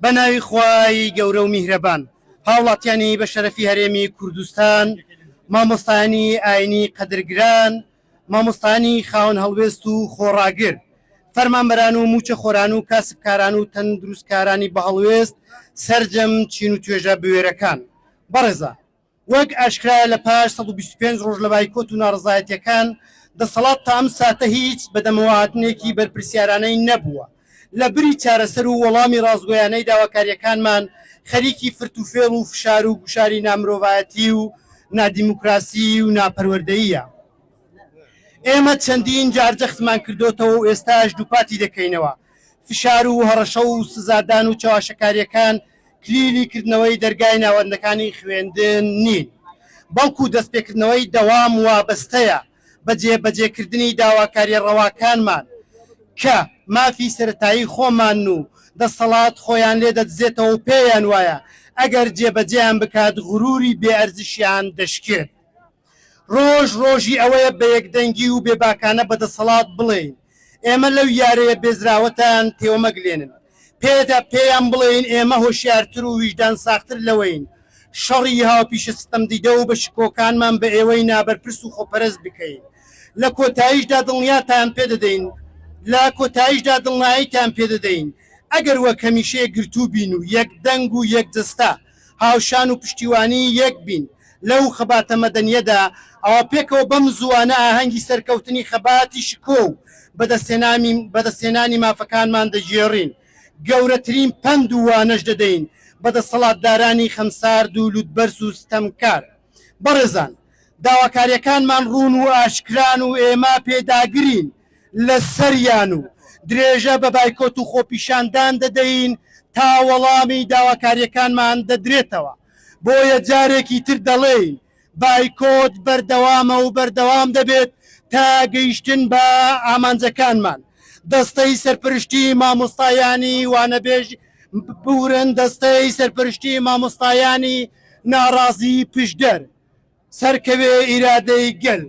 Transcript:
بە ناوی خوای گەورە و میهرەبان. هاوڵاتیانی بە شەرەفی هەرێمی کوردستان، مامۆستایانی ئاینی قەدرگران، مامۆستایانی خاوەن هەڵوێست و خۆڕاگر، فەرمانبەران و مووچەخۆران و کاسبکاران و تەندروستکارانی بەهەڵوێست، سەرجەم چین و توێژە بوێرەکان. بەڕێزان. وەک ئاشکرایە لە پاش 125 ڕۆژ لە بایکۆت و ناڕەزایەتیەکان، دەسەڵات تا ئەم ساتە هیچ بەدەمەوەهاتنێکی بەرپرسیارانەی نەبووە. لە بری چارەسەر و وەڵامی ڕاستگۆیانەی داواکاریەکانمان، خەریکی فرت و فێڵ و فشار و گوشاری نامرۆڤایەتی و نادیموکراسی و ناپەروەردەییە. ئێمە چەندین جار جەختمان کردۆتەوە و ئێستاش دووپاتی دەکەینەوە، فشار و هەڕەشە و سزادان و چەواشەکاریەکان کلیلی کردنەوەی دەرگای ناوەندەکانی خوێندن نین، بەڵکو دەستپێکردنەوەی دەوام وابەستەیە بە جێبەجێکردنی داواکارییە ڕەواکانمان کە مافی سەرەتایی خۆمانن و دەسەڵات خۆیان لێ دەدزێتەوە و پێیان وایە ئەگەر جێبەجێیان بکات غروری بێ ئەرزشیان دەشکێت. ڕۆژ ڕۆژی ئەوەیە بە یەکدەنگی و بێباکانە بە دەسەڵات بڵێین ئێمە لەو یارەیە بێزراوەتان تێوەمەگلێنن. پێدا پێیان بڵێین ئێمە هۆشیارتر و ویژدان ساختر لەوەین شەڕی هاوپیشە ستەمدیدە و بە شکۆکانمان بە ئێوەی نابەرپرس و خۆپەرست بکەین. لە کۆتاییشدا دڵنیاتان پێدەدەین لە کۆتاییشدا دڵناییتان پێدەدەین ئەگەر وەک هەمیشە یەکگرتوو بین و یەکدەنگ و یەکجەستە هاوشان و پشتیوانی یەک بین لەو خەباتە مەدەنییەدا، ئەوا پێکەوە بەم زووانە ئاهەنگی سەرکەوتنی خەباتی شکۆ و بەدەستهێنانی مافەکانمان دەگێڕین، گەورەترین پەند و وانەش دەدەین بە دەسەڵاتدارانی خەمسارد و لوتبەرز و ستەمکار. بەڕێزان، داواکارییەکانمان ڕوون و ئاشکران و ئێمە پێداگرین لە سەریان و درێژە بە بایکۆت و خۆپیشاندان دەدەین تا وەڵامی داواکارییەکانمان دەدرێتەوە. بۆیە جارێکی تر دەڵێین بایکۆت بەردەوامە و بەردەوام دەبێت تا گەیشتن بە ئامانجەکانمان. دەستەی سەرپەرشتی مامۆستایانی وانەبێژ ببورن دەستەی سەرپەرشتی مامۆستایانی ناڕازی پشدەر. سەرکەوێ ئیرادەی گەل.